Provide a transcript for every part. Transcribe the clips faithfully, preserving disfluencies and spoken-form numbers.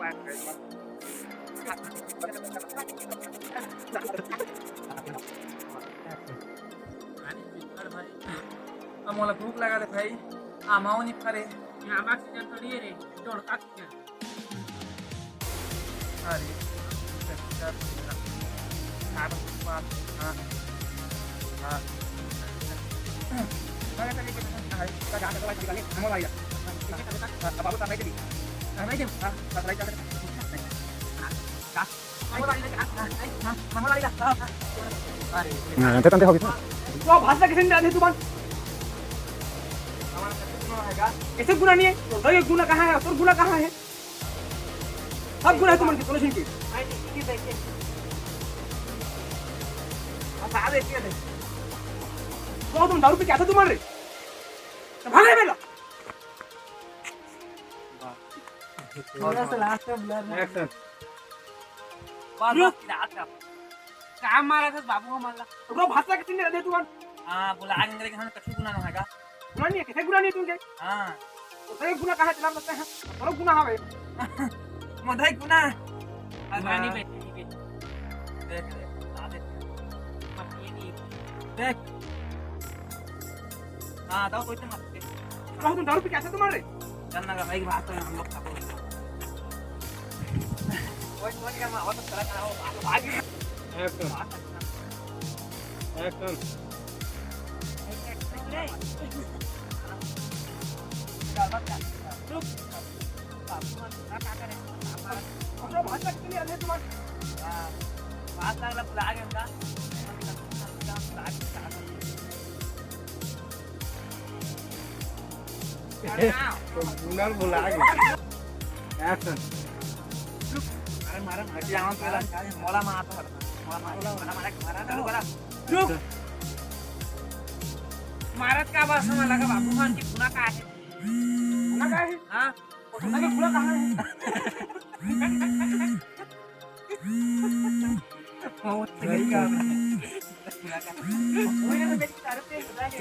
अब मोला भूख लगा ले भाई, आमाओ नहीं फरे। ये आमा के सीजन थोड़ी है रे, जोड़का के सीजन। अरे, हाँ, हाँ। हाँ, ते तंते होगी। तो भाषा किसे नहीं आती तुम्हारे? ऐसे गुना नहीं है। तो ये गुना कहाँ है? तो गुना कहाँ है? सब गुना है तुम्हारे, दोनों झन के। तो तुम दारू पी के आते तुम्हारे? तो भाग रे बेटा। थोड़ा सा लास्ट में ब्लर ना। एक्शन। बस, रुक। बस, फिलहाल से। का मारा था बाबू हमन ला? तो भाषा किसे नहीं आती तुम्हारे? हाँ, बोला आगे अंग्रेज हम कछु गुना ना होगा। गुना नहीं है, किसे गुना नहीं तुमके? हाँ। तो सही गुना कहाँ चला सकते हैं? करो गुना हाँ भाई। मधाई गुना। गुना नहीं बेटे, नहीं बेटे। देख, देख, ला दे। मत ये नहीं। देख। हाँ, दाऊ कोई तो मत दे। तो तुम दारू पी के आते तुम्हारे? चल ना, भाई, बात तो हम लोग खाबो। कोई, कोई का माहौल तो चला ना हो, भाग, भाग। एक्शन। एक्शन। तो गुनल भुला गया। एक्शन। अरे मारा, मारा, मोला मारा तो हट। मोला मारा, मोला मारा, मारा, चालू करा। रुक। मारत का बात समझ लगा बाबू मान की गुना का है? गुना का है? हाँ। गुना का गुना कहाँ है? बहुत सही कहा आपने। गुना का। वही ना, तो मेरी तारीफ पे गुना के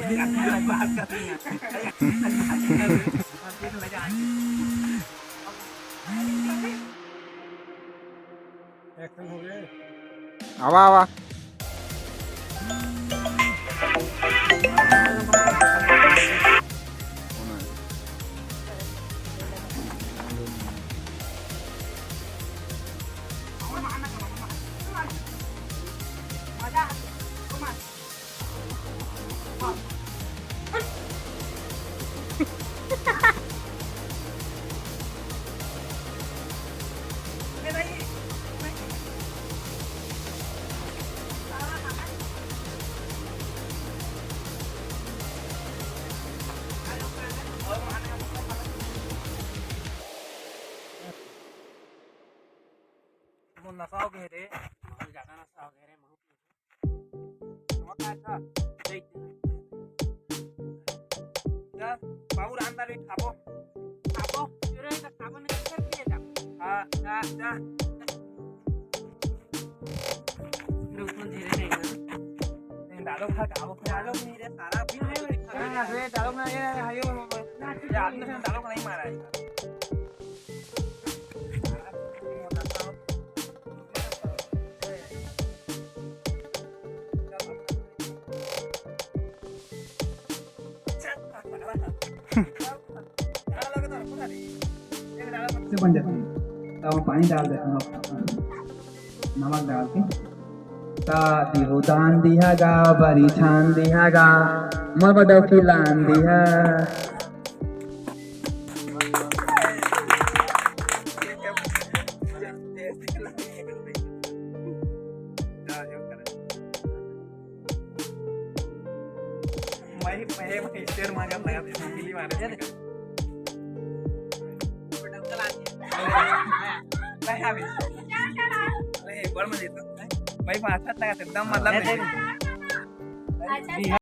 बात कर रही है। एक्शन हो गए। आवा, आवा। नशा हो गए रे, बहुत ज्यादा नशा हो गए रे। बाबू रांधा रे खाबो। खाबो? तेरे का खाबो नहीं कर दिए जा। हाँ, जा, जा। रुक, धीरे नहीं कर। नहीं, डालो खा, खाबो, खा। डालो नहीं रे, सारा भी नहीं, नहीं, नहीं, डालो ना, ये, ये, ये, ये आदमी से डालो नहीं मारा है। से बन जाती है। तब हम पानी डाल देते हैं, नमक डाल के। ता दिहो दान दिहा गा, बरी छान दिहा गा, मबदौ की लान दिहा। मैं, मैं, मैं शेर मांगा, मैं अपनी फैमिली मारे। नहीं, अभी। अरे, एक बार मैं देता हूँ। भाई, बात अच्छा लगा, एकदम मतलब अच्छा, नहीं।